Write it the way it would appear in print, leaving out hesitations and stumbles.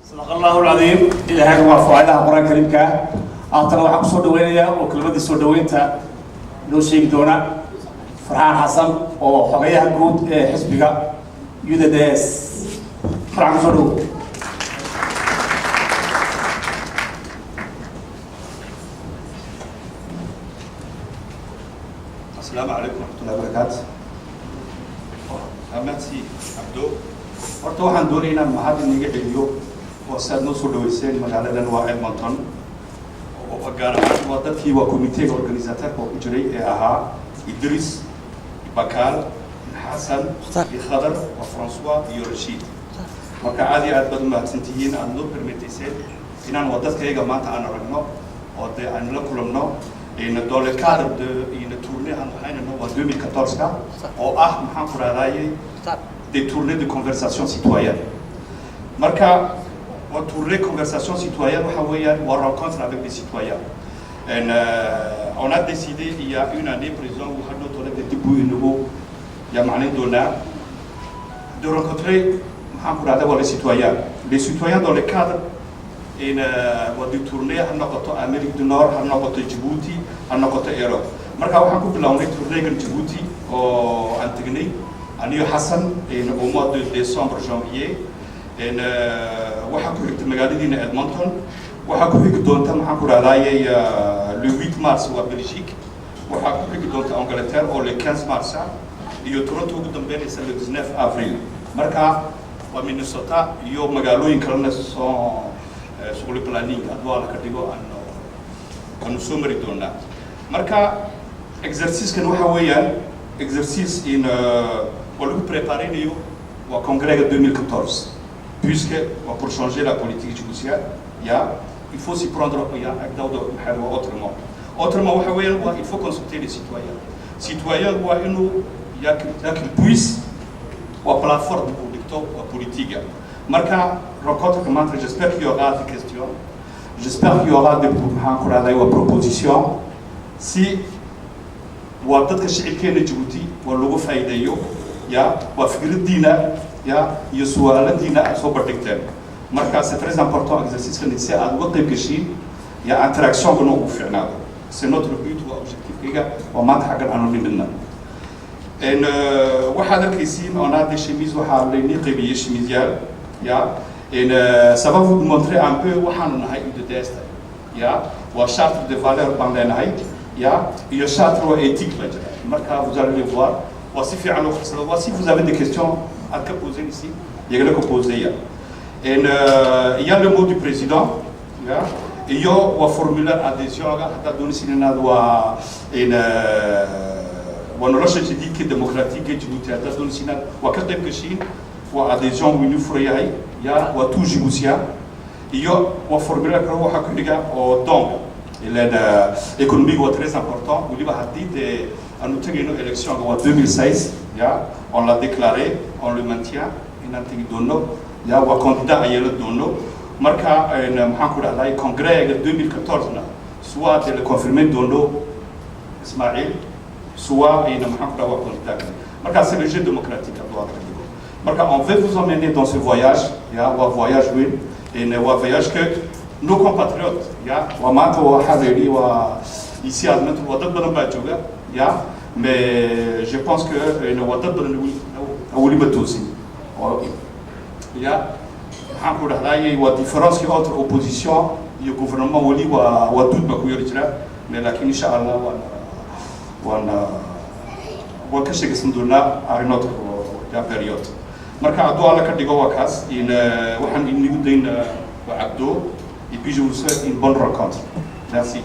صدق الله العظيم. Ilaahay waa faa'iidaha Quraanka Kariimka. Haatan waxaan kusoo dhaweynayaa oo kelmadii soo dhaweynta noo sheegi doona Farxaan Xasan oo xogayaha guud ee xisbiga UDDS. Farxaan, kusoo dhawow. Asalaamu calaykum waraxmatullahi wabarakaatu. Merci, Cabdo. Horta waxaan doonaya inaan mahad inaga celiyo oo si aad noo soo dhaweyseen magaaladan waa Edmonton, oo gaar ahaan waa dadkii waa committeega organisateurka oo ku jiray ee ahaa Idris, Bakaal, Xasan iyo Khadar, waa Francois iyo Rashiid. Marka aad iyo aad baad u mahadsantihiin aad noo permitayseen inaan waa dadkayaga maanta aan aragno oo dee aan la kulanno dans le cadre de une tournée aan waxaynano waa 2014 oo ah, maxaan ku rahdaayey, des tournées de conversation citoyenne. Marka waa tournée conversation citoyenne, waxa weeyaan waa rencontre avec les citoyens. On a décidé il y a une année, président waxaa noo tolada dib buu inagu yaa macnayn doonaa, de rencontrer, maxaan ku rahdaa, waa les citoyens dans le cadre in waa de tournée, ha noqoto Amérique du Nord, ha noqoto Djibouti, ha noqoto Europe. Marka waxaan ku bilownay tournéegan Djibouti oo aan tegnay aniyo Xasan au mois de décembre, janvier. Waxaa ku xigta magaaladiina Edmonton, waxaa ku xigi doonta, maxaan ku rahdaayey, le 8 mars waa Belgique, waxaa ku xigi doonta Angleterre oo le 15 mars ah, iyo Toronto ugu dambeynaysa le 19 avril. Marka waa Minnesota iyo magaalooyin kalena soo sur le planning, hadduu Alla ka dhigo, aanu soo mari doonaa. Marka exercicekan waxa weeyaan exercice in waa lagu préparinayo waa congrès 2014, puisque waa pour changer la politique djiboutienne. Ya il faut s'y prendre ya agdawda maxaa waa autrement waxa weeyaan waa il faut consulter les citoyens. Citoyen waa inuu ya qu'il puisse waa plateforme uu dhigto waa politique. Marka rencontre maanta, j'espère qu'il y aura des questions, j'espère qu'il y aura des, maxaan ku rahday, waa propositions si waa dadka shicibkeena Djibouti waa lagu faa'iideeyo, ya waa fikradiina ya iyo su'aaladiina aad soo bandhigteen. Marka c'est très important exercice-kan si aad uga qayb gashiin ya interaction-kana ugu fiicnaado. C'est notre but, waa objectif-kayga waa maanta xaggan aanu nimidna. Waxaad arkaysiin on a des chemises, waxaa laynii qaybiyey chemiseyaal ya. Ça va vous montrer un peu waxaanu nahay UDDS, ya waa charte de valeur baan leenahay, ya iyo charte waa éthique baa jira. Marka vous allez le voir, waa si fiican loo farsado, waa si vous avez des questions aad ka poser ici, iyagana ka poseya. Il y a le mot du président, ya iyo waa formulaire adhésion-ga haddaad doonaysid inaad waa waa nolosha jadiidka démocratique Djibouti haddaad doonaysid inaad waa ka qayb gashiin, waa adhésion wuu inuu furan yahay, ya waa tout Djiboutien. Iyo waa formulaire kale waxaa ku xiga oo donga ilan économique waa très important weliba haddii dee aanu tegayno élection waa 2016, ya on l'a déclaré, on le maintient, inaan tegi doono, ya waa candidat aan yeelan doono. Marka maxaan ku dhahday, congrès 2014na soit dee la confirmer doono Ismaïl, soit maxaan ku dhaha waa candidat kale. Marka c'est le jeu démocratique hadduu Alla ka dhigo. Marka on veut vous emmener dans ce voyage, ya waa voyage weyn, waa voyage que nos compatriotes, ya waa maanta waxaa la yidhi waa ici à Edmonton waa dad badan baa jooga, ya mais je pense que waa dad badan weliba toosin oo ya maxaan ku dhahdaayey, waa différence entre opposition iyo gouvernement weli waa duud baa ku yari jira, mais laakiin insha Allah waan ka sheegaysan doonaa arrinood ya période. Marka hadduu Alla ka dhigo waa kaas in waxaan inigu dayn waa Cabdo, et puis je vous souhaite une bonne rencontre. Merci.